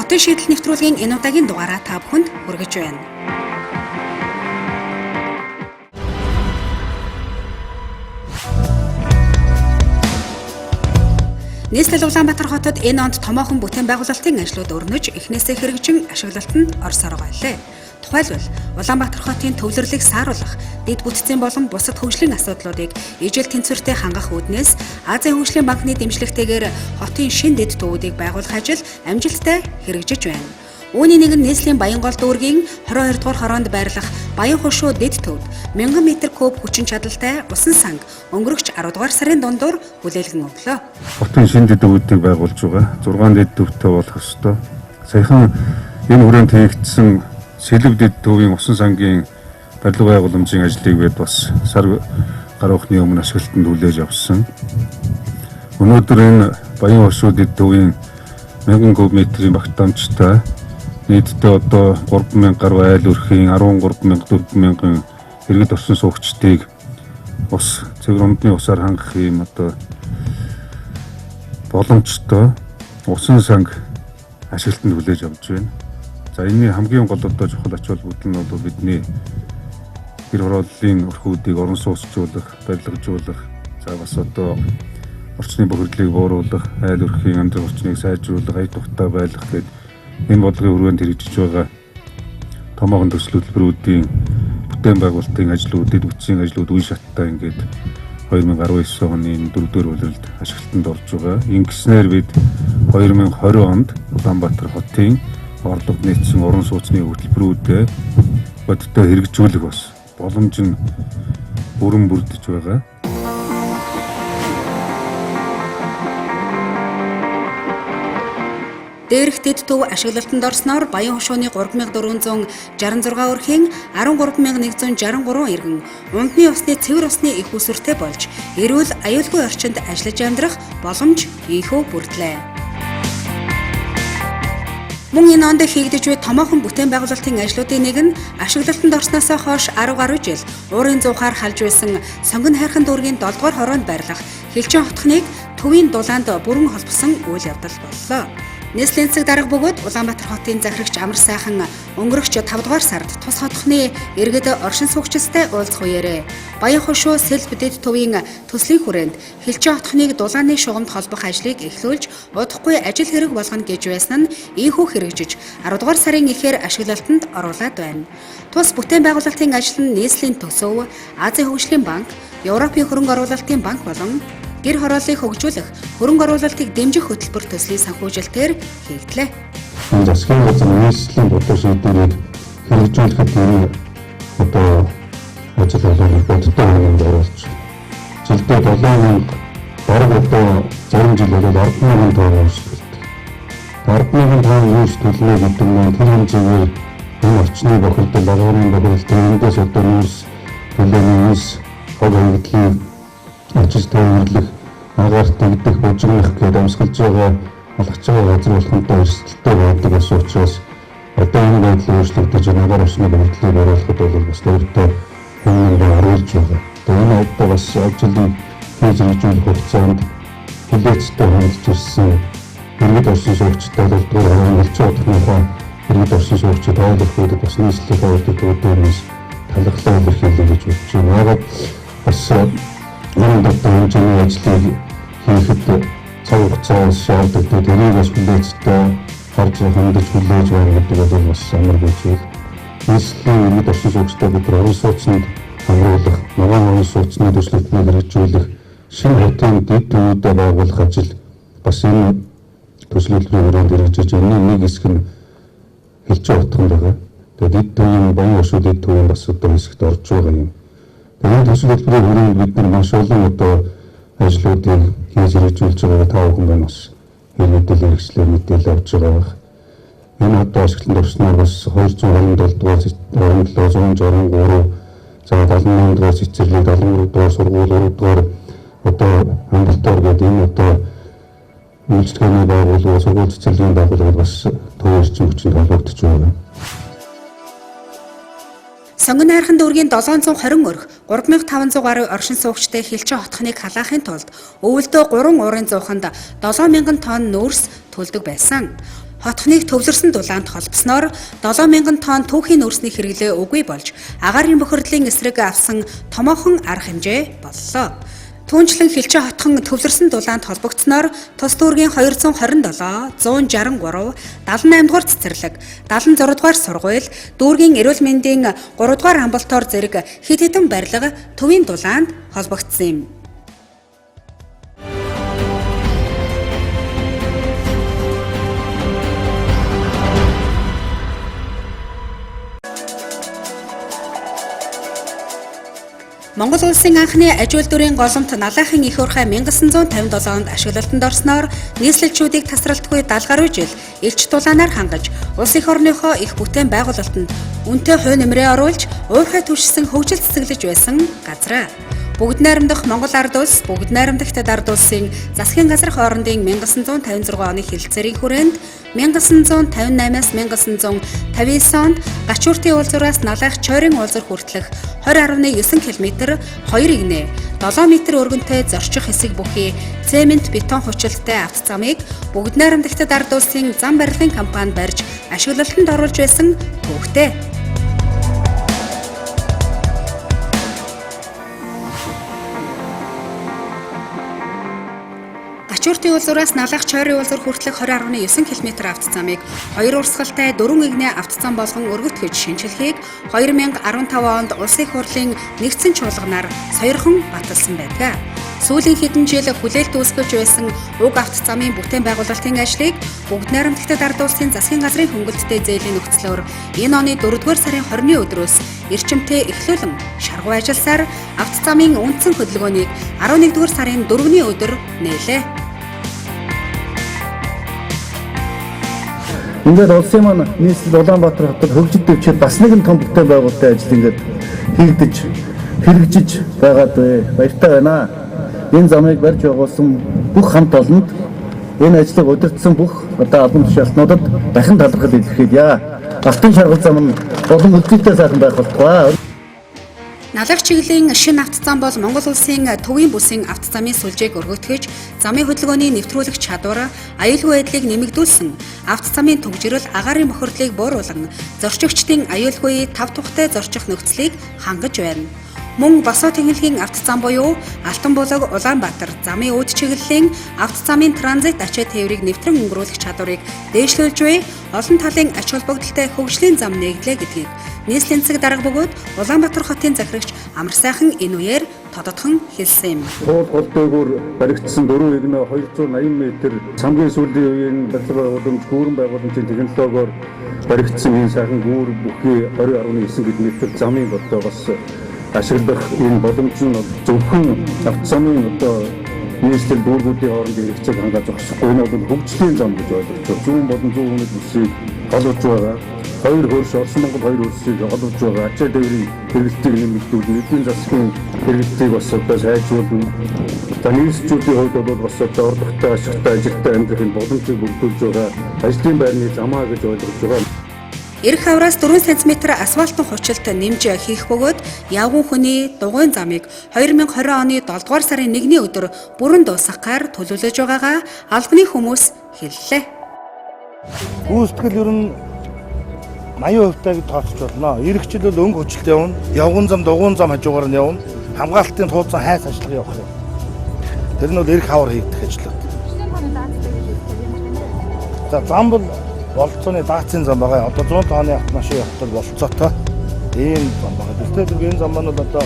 Хотын шийдэл нэвтрүүлгийн энэ удаагийн дугаараа та бүхэнд хүргэж байна. Нийслэл Улаанбаатар хотод энэ онд томоохон бүтээн байгуулалтын ажлууд өрнөж, эхнээсээ хэрэгжин ашиглалтанд орсоор байлээ. Тухайлбал, Улаанбаатар хотын төвлөрлийг сааруулах, дэд бүтцийн болон бусад хөгжлийн асуудлуудыг ижил тэнцвэртэй хангах үүднээс Азийн хөгжлийн банкны дэмжлэгтэйгээр хотын шинэ дэд төвүүдийг байгуулах ажил амжилттай хэрэгжиж байна. Үүний нэг нь нийслэлийн Баянгол дүүргийн 22 дугаар хороонд байрлах Баян хошуу дэд төвд 1000 м куб хүчин чадалтай усан санг өнгөрөгч 10 дугаар сарын дундуур хүлээлгэн өглөө. Хотын шинэ дэд төвүүдийг байгуулж байгаа. 6 дэд төвтэй болох ёстой. Саяхан энэ хүрээнд хийгдсэн Сэлэв дэд төвийн усан сангийн барилга байгууламжийн ажлыг бид бас сар гаруйхны өмнө ашиглалтанд хүлээж авсан. Өнөөдөр энэ Баян хошуу дэд төвийн 1000 куб метрийн багтаамжтай нийтдээ одоо 3000 гаруй айл өрхийн 13000 4000 иргэд орсон суугчдыг ус цэвэр ундны усаар хангах юм одоо боломжтой усан санг ашиглалтанд хүлээж авч байна. За энэний хамгийн гол одоо чухал ач холбогдол нь бол бидний гэр хорооллын өрхүүдийг орон сууцжуулах, барилгажуулах, за бас одоо орчны бохирдлыг бууруулах, айл өрхийн амьдрах орчныг сайжруулах, ая тухтай байлгах гээд энэ бодлогын хүрээнд хэрэгжиж байгаа томоохон төсөл хөтөлбөрүүдийн бүтээн байгуулалтын ажлууд, дэд бүтцийн ажлууд үе шаттай ингээд 2019 оны 4-р улиралд ашиглалтанд орж байгаа. Ингэснээр бид 2020 онд Улаанбаатар хотын орлого нийцсэн орон сууцны хөтөлбөрүүдэд бодиттой хэрэгжүүлэх бас боломж нь бүрэн бүрдэж байгаа. Дээрх дэд төв ашиглалтанд орсноор Баян хошууны 3466 өрхийн 13163 иргэн ундны усны цэвэр усны их усүртэй болж эрүүл аюулгүй орчинд ажиллаж амьдрах боломж ийнхүү бүрдлээ. Мөн энэ онд хийгдэж буй томоохон бүтээн байгуулалтын ажлуудын нэг нь ашиглалтанд орсноос хойш 10 гаруй жил уурын зуухаар халж байсан Сонгон хайрхан дүүргийн 7 дугаар хороонд байрлах Хилчин хотхныг төвийн дулаанд бүрэн холбосон үйл явдал боллоо. Нийслэлийн засаг дарга бөгөөд Улаанбаатар хотын захирагч Амар сайхан өнгөрөгч 5 дугаар сард тус хотхны иргэд оршин суугчдтай уулзах үеэрээ Баян хошуу сэл дэд төвийн төслийн хүрээнд Хилчин хотхныг дулааны шугамд холбох ажлыг эхлүүлж удахгүй ажил хэрэг болгоно гэж байсан нь ийнхүү хэрэгжиж 10 дугаар сарын эхээр ашиглалтанд оруулаад байна. Тус бүтээн байгуулалтын ажил нь нийслэлийн төсөв, Азийн хөгжлийн банк, Европын хөрөнгө оруулалтын банк болон гэр хорооллыг хөгжүүлэх, хөрөнгө оруулалтыг дэмжих хөтөлбөр төслийн санхүүжилтээр хийгдлээ. Энэ засгийн газар нийслэлийн бодлого шийдвэрийг хэрэгжүүлэхэд энэ одоо ажил болгоныг бодиттой хэмжээнд оруулж жилдээ 7000 бараг одоо зарим жил бол 100000 тонн нүүрс төлдөг. 100000 тонн нүүрс төлнө гэдэг нь тэр хэмжээгээр энэ орчны бохирдол, агуурын бохирдол, эндээс одоо нүүрс төлөөний нүүрс хог хаягдлын ажил тээвэрлэх, агаарт дэгдэх, бужигнах гээд амьсгалж байгаа алгаж байгаа газар болохонтой эрсдэлтэй байдаг бас учраас одоо энэ байдал өөрчлөгдөж агаар орчны бохирдлыг оруулахад бол бас дөрөвтэй хэмнэлд оруулж байгаа. Тэгээ энэ одоо бас ажлыг хийж хэрэгжүүлэх хугацаанд хүлээцтэй хандж ирсэн иргэд оршин суугчдад 7 дугаар хорон элчин хотынхоо иргэд оршин суугчид ойлголтуудад бас нийслэлийн ойлголтуудаас талархлаа илэрхийлье гэж бодож байна. Яагаад бас энэ одоо хэмжээний ажлыг хийхэд цаг хугацаа шаардлагатай, тэрийг бас хүлээцтэй харж хандаж хүлээж байна гэдэг бол бас амаргүй зүйл. Нийслэлийн иргэд оршин суугчдад бид нар орон сууцнд хамруулах, ногоон орон сууцны төслөختнийг хэрэгжүүлэх, шинэ хотын дэд төвүүдээ байгуулах ажил бас энэ төсөл хөтөлбөрийн хүрээнд хэрэгжиж энэний нэг хэсэг нь Хилчин хотхон байгаа. Тэгээд дэд төвийн Баян хошуу дэд төвийн бас одоо хэсэгт орж байгаа юм. Тэгээд энэ төсөл хөтөлбөрийн хүрээнд бид нар маш олон одоо ажлуудыг хийж хэрэгжүүлж байгааг та бүхэн байна бас хэр мэдээлэл хэрэгслээр мэдээлэл авч байгаа байх. Энэ одоо ашиглалтанд орсноор бас 227 дугаар 27 163 за 78 дугаар цэцэрлэг, 73 дугаар сургууль, 3 дугаар одоо амбулатори гэдэг энэ одоо үйлчилгээний байгууллага, сургууль цэцэрлэгийн байгууллага бас төв эрчим хүчинд холбогдож байна. Сонгон найрхан дүүргийн 720 өрх 3500 гаруй оршин суугчтай Хилчин хотхныг халаахын тулд өвөлдөө 3 уурын зууханд 7000 тонн нүүрс төлдөг байсан. Хотхныг төвлөрсөн дулаанд холбосноор 7000 тонн түүхийн нүүрсний хэрэглээ үгүй болж агаарын бохирдлын эсрэг авсан томоохон арга хэмжээ боллоо. Түүнчлэн Хилчин хотхон төвлөрсөн дулаанд холбогдсноор тус дүүргийн 227, 163, 78 дугаар цэцэрлэг, 76 дугаар сургууль, дүүргийн эрүүл мэндийн 3 дугаар амбулатори зэрэг хэд хэдэн барилга төвийн дулаанд холбогдсон юм. Монгол улсын анхны аж үйлдвэрийн голомт Налаахын их уурхай 1957 онд ашиглалтанд орсноор нийслэлчүүдийг тасралтгүй 70 гаруй жил элч дулаанаар хангаж, улс эх орныхоо их бүтээн байгуулалтанд үнэтэй хувь нэмрээ оруулж, уурхай түвшсэн хөгжил цэцэглэж байсан газраа. Бүгд найрамдах Монгол Ард улс, Бүгд найрамдах Хятад Ард улсын засгийн газар хоорондын 1956 оны хэлэлцээрийн хүрээнд 1958-аас 1959 онд Гачууртын уулзуураас Налаах Чойрын уулзуур хүртэлх 20.9 км 2 игнэ 7 м өргөнтэй зорчих хэсэг бүхий цемент бетон хүчлэлтэй авто замыг Бүгд найрамдах Хятад Ард улсын зам барилгын компани барьж ашиглалтанд оруулж байсан түүхтэй. Гачууртын уулзуураас Налаах Чойрын уулзуур хүртэлх 20.9 км авто замыг хоёр урсгалтай дөрвөн эгнээ авто зам болгон өргөтгөж шинэчлэхийг 2015 онд Улсын их хурлын нэгдсэн чуулганаар сойрхон баталсан байдаг. Сүүлийн хэдэн жил хүлээлт үүсгэж байсан уг авто замын бүтээн байгуулалтын ажлыг Бүгд найрамдах Хятад Ард улсын засгийн газрын хөнгөлөлттэй зээлийн нөхцлөөр энэ оны 4-р сарын 20-ны өдрөөс эрчимтэй эхлүүлэн шаргуу ажилласаар авто замын үндсэн хөдөлгөөнийг 11-р сарын 4-ний өдөр нээлээ. Ингээд улсын маань нийслэл Улаанбаатар хотод хөгжил дэвшээд бас нэгэн том бүтээн байгуулалтын ажил ингээд хийгдэж хэрэгжиж байгаад баяртай байна. Энэ замыг барьж байгуулсан бүх хамт олонд энэ ажлыг удирдсан бүх одоо албан тушаалтнуудад дахин талархал илэрхийлье. Алтан шаргал зам нь улам хөгжилтэй сайхан байх болтугай. Налах чиглэлийн шинэ авто зам бол Монгол улсын төвийн бүсийн авто замын сүлжээг өргөтгөж, замын хөдөлгөөний нэвтрүүлэх чадвар, аюулгүй байдлыг нэмэгдүүлсэн авто замын түгжрэл агаарын бохирдлыг бууруулан зорчигчдын аюулгүй тав тухтай зорчих нөхцөлийг хангаж байна. Мөн Босоо тэнхлэгийн авто зам буюу Алтан булаг Улаанбаатар замын үүд чиглэлийн авто замын транзит ачаа тээврийг нэвтрэн өнгөрүүлэх чадварыг дээшлүүлж буй олон талын ач холбогдолтой хөгжлийн зам нэгдлээ гэдгийг нийслэлийн засаг дарга бөгөөд Улаанбаатар хотын захирагч Амар сайхан энэ үеэр тодотхон хэлсэн юм. Туул хол дээгүүр баригдсан 4 эгнээ 280 м самгийн сүүлийн үеийн барилга байгууламж, гүүрэн байгууламжийн технологиор баригдсан энэ сайхан гүүр бүхий 20.9 км замын одоо бас ашиглах энэ боломж нь зөвхөн авто замын одоо нийслэл дүүргүүдийн хоорондын хэрэгцээг хангаж зогсохгүй, энэ бол хөгжлийн зам гэж ойлгож байна. Зүүн болон зүүн өмнөд бүсийг холбож байгаа. Хоёр хөрш, Орос Монгол хоёр хөршийг холбож байгаа. Ачаа дээврийн хэрэглэлтийг нэмэгдүүлнэ. Эдийн засгийн хэрэглэлтийг бас одоо сайжруулна. За нийслэлчүүдийн хувьд бол бас одоо орлоготой, ашигтай, ажилтай амьдрахын боломжийг бүрдүүлж байгаа ажлын байрны замаа гэж ойлгож байгаа. Ирэх хавраас 4 см асфальтын хучилт нэмж хийх бөгөөд явган хүний дугуйн замыг 2020 оны 7 дугаар сарын 1-ний өдөр бүрэн дуусгахаар төлөвлөж байгаагаа албаны хүмүүс хэллээ. Гүйцэтгэл ер нь 80% таа гэж тооцож болно. Ирэх жил бол өнгө хүчлэлт явна. Явган зам, дугуйн зам хажуугаар нь явна. Хамгаалтын тууцсан хайц ажиллагаа явах юм. Тэр нь бол ирэх хавар хийгдэх ажлууд. За зам бол болцооны даацын зам байгаа. Одоо 100 тонны автомашин явахад болцоотой ийм зам байгаа. Тэгэхээр энэ зам маань бол одоо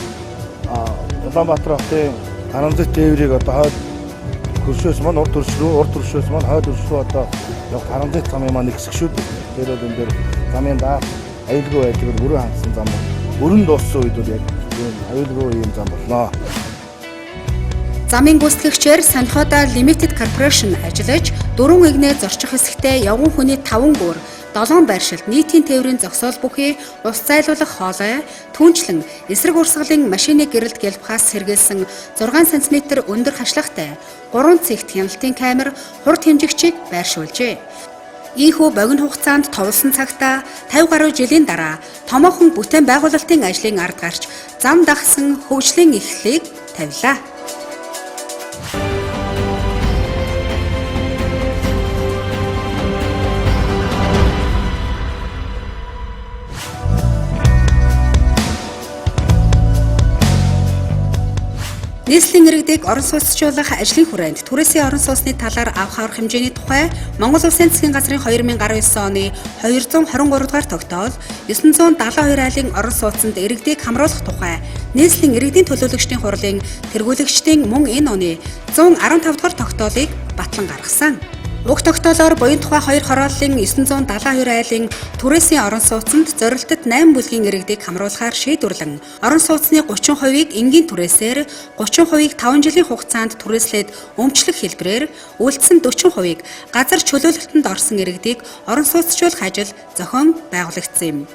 Улаанбаатар хотын транзит тээврийг одоо хойд хөршөөс маань урд хөрш рүү, урд хөршөөс маань хойд хөрш рүү одоо явах транзит замын маань нэг хэсэг шүү дээ. Тэр бол энэ дээр замын даад аюулгүй байдлаар бүрэн хангасан зам. Бүрэн дууссан үед бол яг ийм аюулгүй ийм зам болно. Замын гүйцэтгэгчээр Санхода Limited Corporation ажиллаж, дөрвөн эгнээ зорчих хэсэгтээ явган хүний 5 гүр, 7 байршилд нийтийн тээврийн зогсоол бүхий ус зайлуулах хоолой, түүнчлэн эсрэг урсгалын машины гэрэлт гялбахаас сэргийлсэн 6 см өндөр хашлагтай 3 цэгт хяналтын камер, хурд хэмжигчийг байршуулжээ. Ийхүү богино хугацаанд товлсон цагта 50 гаруй жилийн дараа томоохон бүтээн байгуулалтын ажлын ард гарч зам дагсан хөгжлийн эхлэлийг тавилаа. Нийслэлийн иргэдийг орон сууцчлуулах ажлын хүрээнд түрээсийн орон сууцны талаар авах арга хэмжээний тухай Монгол Улсын засгийн газрын 2019 оны 223 дугаар тогтоол 972 айлын орон сууцнд иргэдийг хамруулах тухай нийслэлийн иргэдийн төлөөлөгчдийн хурлын тэргүүлэгчдийн мөн энэ оны 115 дугаар тогтоолыг батлан гаргасан. Уг тогтоолоор буян тухай хоёр хорооллын 972 айлын түрээсийн орон сууцнд зорилтод 8 бүлгийн иргэдийг хамруулахаар шийдвэрлэн орон сууцны 30%-ийг энгийн түрээсээр, 30%-ийг 5 жилийн хугацаанд түрээслээд өмчлөх хэлбэрээр, үлдсэн 40%-ийг газар чөлөөлөлтөнд орсон иргэдийг орон сууцчлуулах ажил зохион байгуулагдсан юм.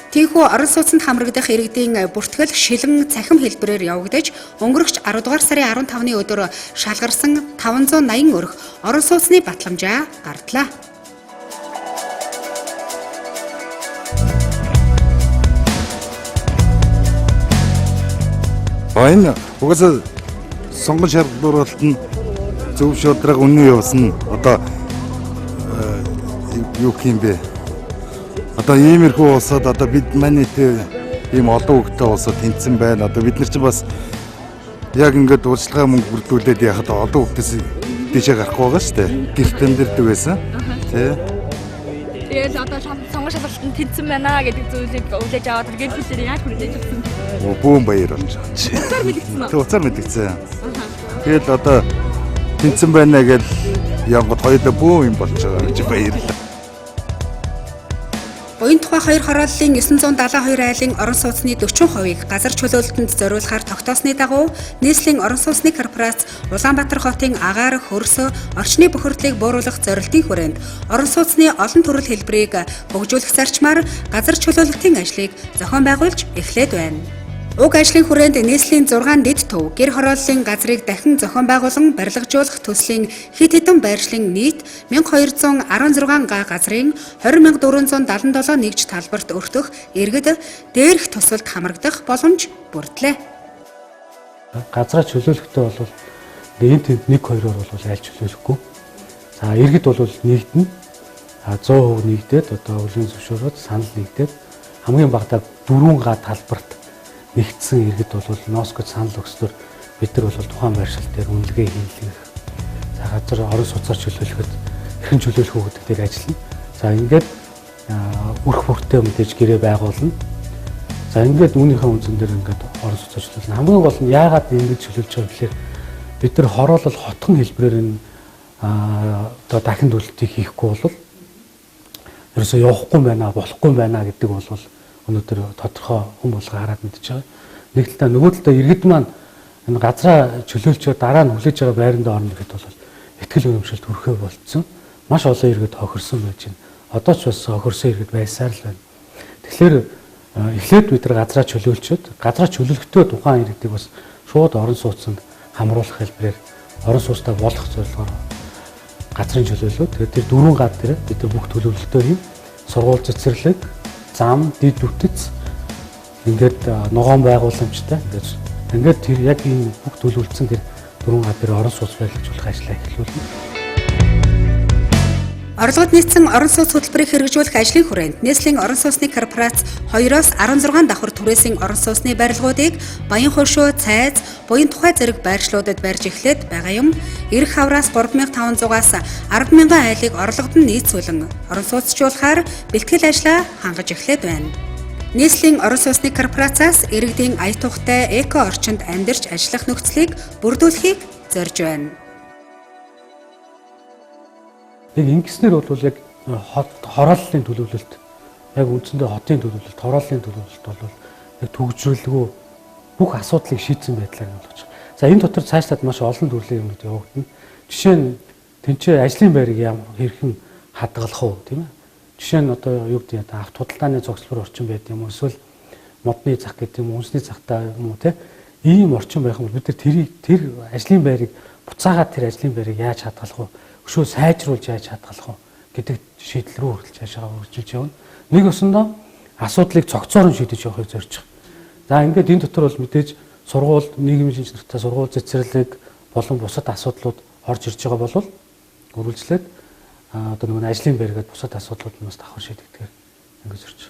Тийхүү орон сууцнд хамрагдах иргэдийн бүртгэл шилэн цахим хэлбэрээр явагдаж, өнгөрөгч 10 дугаар сарын 15-ны өдөр шалгарсан 580 өрх орон сууцны батламжаа гардлаа. Энэ угаасаа сонгон шалгаруулалт нь зөв шударга үнэн явсан одоо юу гэх юм бэ? Одоо иймэрхүү улсад одоо бид манай ийм олон хүүхдтэй улсад тэнцсэн байна. Одоо бид нар чинь бас яг ингээд урьдчилгаа мөнгө бүрдүүлээд яхад олон хүүхдээс дээшээ гарахгүй байгаа шүү дээ. Гэрт амьдардаг байсан. Тэ. Тэгэл одоо сонгон шалгалтанд тэнцсэн байна гэдэг зүйлийг хүлээж аваад гэр бүлээр яаж хүлээж авсан бэ? Бүүн баяр болж байгаа чи. Уцаар мэдэгдсэн үү? Тэг уцаар мэдэгдсэн. Тэгэл одоо тэнцсэн байна гэж янгот хоёулаа бүүн юм болж байгаа гэж баярлалаа. Буян тухай хоёр хорооллын 972 айлын орон сууцны 40%-ийг газар чөлөөлөлтөнд зориулахаар тогтоосны дагуу нийслэлийн орон сууцны корпорац Улаанбаатар хотын агаар, хөрс, орчны бохирдлыг бууруулах зорилтын хүрээнд орон сууцны олон төрөл хэлбэрийг хөгжүүлэх зарчмаар газар чөлөөлөлтийн ажлыг зохион байгуулж эхлээд байна. Уг ажлын хүрээнд нийслэлийн 6 дэд төв гэр хорооллын газрыг дахин зохион байгуулан барилгажуулах төслийн хэд хэдэн байршлын нийт 1216 га газрын 20477 нэгж талбарт өртөх иргэд дээрх төсөлд хамрагдах боломж бүрдлээ. Газраа чөлөөлөхтэй бол энэ тэнд 1 2-оор бол аль чөлөөлөхгүй. За иргэд бол нэгдэнэ. 100% нэгдээд одоо өвлийн зөвшөөрөөд санал нэгдээд хамгийн багадаа 4 га талбарт нэгдсэн иргэд бол носкод санал өгснөөр бид нар бол тухайн байршил дээр үнэлгээ хийлгэх. За газар орон сууцаар чөлөөлөхөд хэрхэн чөлөөлөх үү гэдэг дээр ажиллана. За ингээд өрх бүртээ мэдээж гэрээ байгуулна. За ингээд үүнийхээ үндсэн дээр ингээд орон сууцаар чөлөөлнө. Хамгийн гол нь яагаад ингэж чөлөөлж байгаа гэхээр бид нар хороолол хотхон хэлбэрээр энэ одоо дахин төлөлтийг хийхгүй бол ерөөсөө явахгүй байна, болохгүй байна гэдэг бол өнөөдөр тодорхой хүн болго хараад мэдж байгаа. Нэг талдаа нөгөө талдаа иргэд маань энэ газраа чөлөөлчөө дараа нь хүлээж байгаа байрандаа орно гэхэд бол ихтгэл үнэмшилт хүрхээ болцсон. Маш олон иргэд хохирсон байж байна. Одоо ч бас хохирсон иргэд байсаар л байна. Тэгэхээр эхлээд бид нар газраа чөлөөлчөөд газраа чөлөөлөхдөө тухайн иргэдийг бас шууд орон сууцнд хамруулах хэлбэрээр орон сууцтай болох зорилгоор газрын чөлөөлөө. Тэгээд тэр дөрвөн гад дээр бид нар бүх төлөвлөлтөө хийн. Сургууль цэцэрлэг, зам, дид үтэц ингээд ногоон байгууламжтай ингээд тэр яг энэ бүх төлөвлөсөн тэр дөрвөн гад дээр орон сууц барилгажуулах ажлаа эхлүүлнэ. Орлогод нийцсэн орон сууц хөтөлбөрийг хэрэгжүүлэх ажлын хүрээнд нийслэлийн орон сууцны корпорац 2-оос 16 давхар түрээсийн орон сууцны барилгуудыг Баян хошуу, Цайз, Буян тухай зэрэг байршлуудад барьж эхлээд байгаа юм. Ирэх хавраас 3500-аас 100000 айлыг орлогод нь нийцүүлэн орон сууцчуулахаар бэлтгэл ажлаа хангаж эхлээд байна. Нийслэлийн орон сууцны корпорациас иргэдийн ая тухтай эко орчинд амьдарч ажиллах нөхцөлийг бүрдүүлэхийг зорж байна. Яг ингэснээр бол яг хорооллын төлөвлөлт, яг үндсэндээ хотын төлөвлөлт, хорооллын төлөвлөлт бол яг төгжрөлгүй бүх асуудлыг шийдсэн байдлаар нь болгож байгаа. За энэ дотор цаашлаад маш олон төрлийн юмнууд явагдана. Жишээ нь тэнцээ ажлын байрыг ямар хэрхэн хадгалах уу, тийм ээ? Жишээ нь одоо юу гэдэг нь авто худалдааны зогсолбор орчин байд юм уу, эсвэл модны зах гэдэг юм уу, үндэсний захтай юм уу, тийм ийм орчин байх юм бол бид нар тэрийг тэр ажлын байрыг буцаагаад тэр ажлын байрыг яаж хадгалах вэ? Өшөө сайжруулж яаж хадгалах вэ гэдэг шийдэл рүү хүртэл цаашаа үргэлжилж явна. Нэг өсөндөө асуудлыг цогцоор нь шийдэж явахыг зорж байгаа. За ингээд энэ дотор бол мэдээж сургууль, нийгмийн шинж нартай сургууль цэцэрлэг болон бусад асуудлууд орж ирж байгаа бол үргэлжлээд одоо нөгөө ажлын байр гээд бусад асуудлууд нь бас давхар шийдэгдэхээр ингэж зорж байгаа.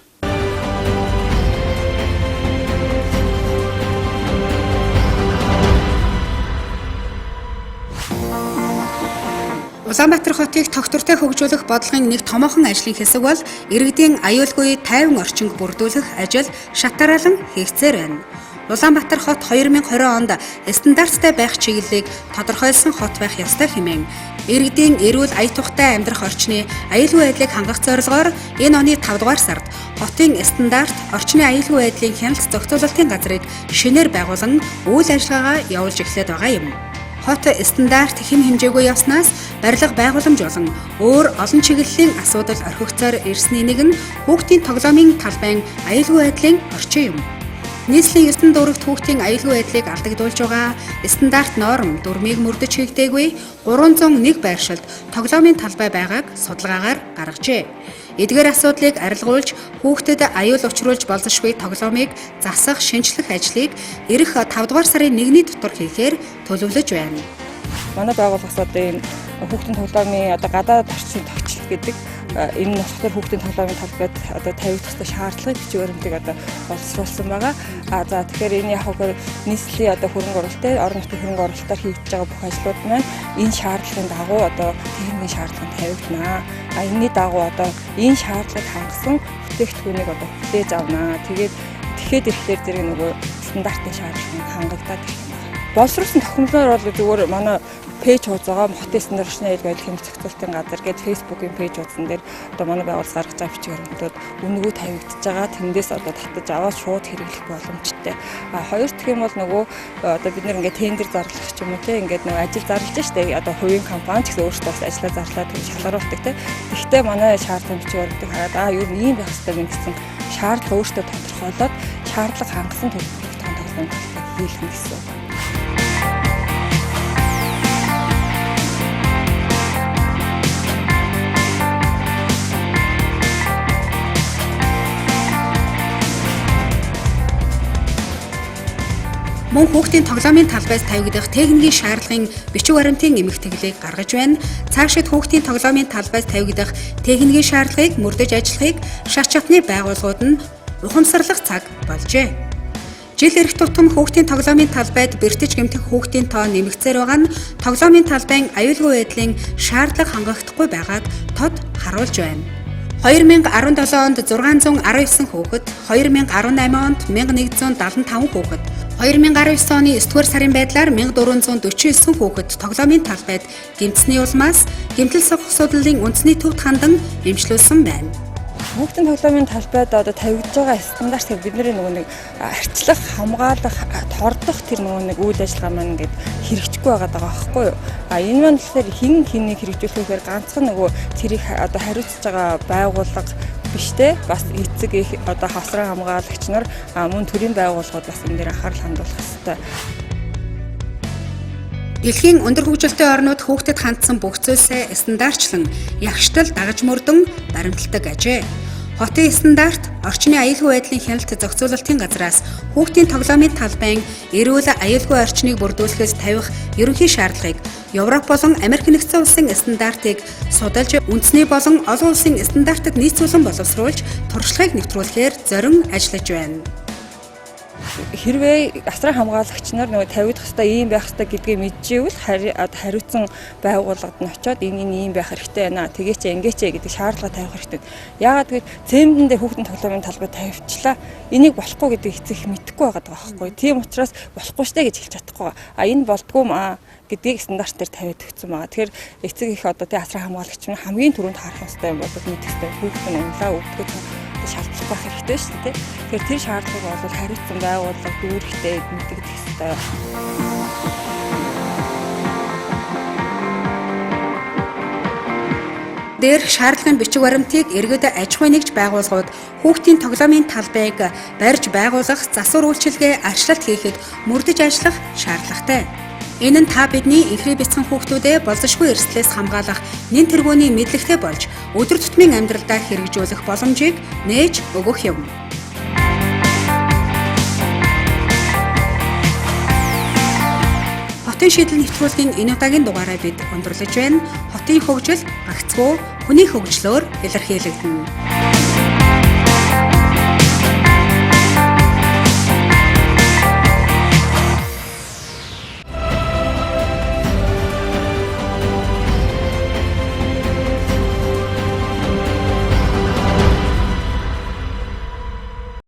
Улаанбаатар хотыг тогтвортой хөгжүүлэх бодлогын нэг томоохон ажлын хэсэг бол иргэдийн аюулгүй тайван орчинг бүрдүүлэх ажил шат дараалан хийгдсээр байна. Улаанбаатар хот 2020 онд стандарттай байх чиглэлийг тодорхойлсон хот байх ёстой хэмээн иргэдийн эрүүл ая тухтай амьдрах орчны аюулгүй байдлыг хангах зорилгоор энэ оны 5 дугаар сард хотын стандарт орчны аюулгүй байдлын хяналт зохицуулалтын газрыг шинээр байгуулан үйл ажиллагаагаа явуулж эхлээд байгаа юм. Хот стандарт хэм хэмжээгүй явснаас барилга байгууламж болон өөр олон чиглэлийн асуудал орхигдсоор ирсний нэг нь хүүхдийн тоглоомын талбайн аюулгүй байдлын орчин юм. Нийслэлийн 9 дүүрэгт хүүхдийн аюулгүй байдлыг алдагдуулж байгаа стандарт норм дүрмийг мөрдөж хийгдээгүй 301 байршилд тоглоомын талбай байгааг судалгаагаар гаргажээ. Эдгээр асуудлыг арилгуулж хүүхдэд аюул учруулж болзошгүй тоглоомыг засах, шинчлэх ажлыг ирэх 5 дугаар сарын 1-ний дотор хийхээр төлөвлөж байна. Манай байгууллагаас одоо энэ хүүхдийн тоглоомын одоо гадаад орчин тогтчлол гэдэг энэ нь болохоор хүүхдийн тоглоомын талбайд одоо тавигдах ёстой шаардлагыг бичиг баримтыг одоо боловсруулсан байгаа. А за тэгэхээр энэ яг хөө нийслэлийн одоо хөрөнгө оруулалттай орон нутгийн хөрөнгө оруулалтаар хийгдэж байгаа бүх ажлууд маань энэ шаардлагын дагуу одоо техникийн шаардлага тавигдана. А энэний дагуу одоо энэ шаардлагыг хангасан бүтээгдэхүүнийг одоо хүлээж авна. Тэгээд тэгэхэд ирэхлээр зэрэг нөгөө стандартын шаардлага хангагдаад ирэх юм байна. Боловсруулсан тохиомлоор бол зүгээр манай пэйж хуудасгаа хотын стандарт орчны аюулгүй байдлын хэмжээ зохицуулалтын газар гээд Facebook-ийн пэйж хуудсан дээр одоо манай байгууллага гаргаж байгаа бичиг баримтууд үнэгүй тавигдаж байгаа. Тэндээс одоо татаж аваад шууд хэрэглэх боломжтой. А хоёр дахь юм бол нөгөө одоо бид нэр ингээд тендер зарлах ч юм уу те ингээд нөгөө ажил зарлаж штэ одоо хувийн компани ч гэсэн өөрсдөө бас ажиллаа зарлаад шалгаруулдаг те. Тэгэхдээ манай шаардлагын бичиг баримтыг хараад аа юу ийм байх хэрэгтэй юм гэсэн шаардлага өөртөө тодорхойлоод шаардлага хангасан төлбөрийн тоглоом хийх нь гэсэн үг. Мөн хүүхдийн тоглоомын талбайд тавигдах техникийн шаардлагын бичиг баримтын эмгэтгэлийг гаргаж байна. Цаашид хүүхдийн тоглоомын талбайд тавигдах техникийн шаардлагыг мөрдөж ажиллахыг шат шатны байгууллагууд нь ухамсарлах цаг болжээ. Жил ирэх тутам хүүхдийн тоглоомын талбайд бэртэж гэмтэх хүүхдийн тоо нэмэгдсээр байгаа нь тоглоомын талбайн аюулгүй байдлын шаардлага хангахдахгүй байгааг тод харуулж байна. 2017 онд 619 хүүхэд, 2018 онд 1175 хүүхэд, 2019 оны 9 дугаар сарын байдлаар 1449 хүүхэд тоглоомын талбайд гэмтсэний улмаас гэмтэл сох судлалын үндэсний төвд хандан эмчлүүлсэн байна. Хүүхдийн тоглоомын талбайд одоо тавигдж байгаа стандарт гэхээр бидний нөгөө нэг арчлах, хамгаалах, тордох тэр нөгөө нэг үйл ажиллагаа маань ингээд хэрэгжихгүй байгаа даа байхгүй юу? А энэ маань болохоор хин хэнийг хэрэгжүүлэх гэхээр ганцхан нөгөө тэрийг одоо хариуцж байгаа байгууллага биш те бас эцэг их одоо хавсран хамгаалагч нар мөн төрийн байгууллагууд бас энэ дээр анхаарал хандуулах ёстой. Дэлхийн өндөр хөгжилтэй орнууд хүүхдэд хандсан бүх зүйлсээ стандартчлан ягштал дагаж мөрдөн баримталдаг ажээ. Хотын стандарт орчны аюулгүй байдлын хяналт зохицуулалтын газраас хүүхдийн тоглоомын талбайн эрүүл аюулгүй орчныг бүрдүүлэхэд тавих ерөнхий шаардлагыг Европ болон Америк нэгдсэн улсын стандартыг судалж үндэсний болон олон улсын стандартад нийцүүлэн боловсруулж туршлагыг нэвтрүүлэхээр зорин ажиллаж байна. Хэрвээ асран хамгаалагч нар нөгөө тавигдах ёстой ийм байх ёстой гэдгийг мэдчихвэл хариуцсан байгууллагад нь очиод энэ ийм байх хэрэгтэй байна. Тэгээч ингээч гэдэг шаардлага тавих хэрэгтэй. Яагаад гэвэл цемдэн дээр хүүхдийн тоглоомын талбай тавьчлаа. Энийг болохгүй гэдэг эцэг их мэдэхгүй байгаа байхгүй. Тийм учраас болохгүй штэ гэж хэлж чадахгүй. А энэ болдгоо маа гэдгийг стандарт дээр тавиад өгсөн байгаа. Тэгэхээр эцэг их одоо тий асран хамгаалагч нь хамгийн түрүүнд харах ёстой юм бол мэдэх ёстой. Хүүхд нь унлаа өвдгөө шалтлах байх хэрэгтэй шүү дээ. Тэгэхээр тэр шаардлагыг бол хариуцсан байгууллага дүүрэгтэй мэдэгдэх ёстой. Дээрх шаардлагын бичиг баримтыг иргэд аж ахуйн нэгж байгууллагууд хүүхдийн тоглоомын талбайг барьж байгуулах засвар үйлчилгээ арчлалт хийхэд мөрдөж ажиллах шаардлагатай. Энэ нь та бидний энхрий бяцхан хүүхдүүдээ болзошгүй эрсдлээс хамгаалах нэн тэргүүний мэдлэгтэй болж өдөр тутмын амьдралдаа хэрэгжүүлэх боломжийг нээж өгөх юм. Хотын шийдэл нэвтрүүлгийн энэ удаагийн дугаараа бид өндөрлөж байна. Хотын хөгжил гагцхүү хүний хөгжлөөр илэрхийлэгдэнэ.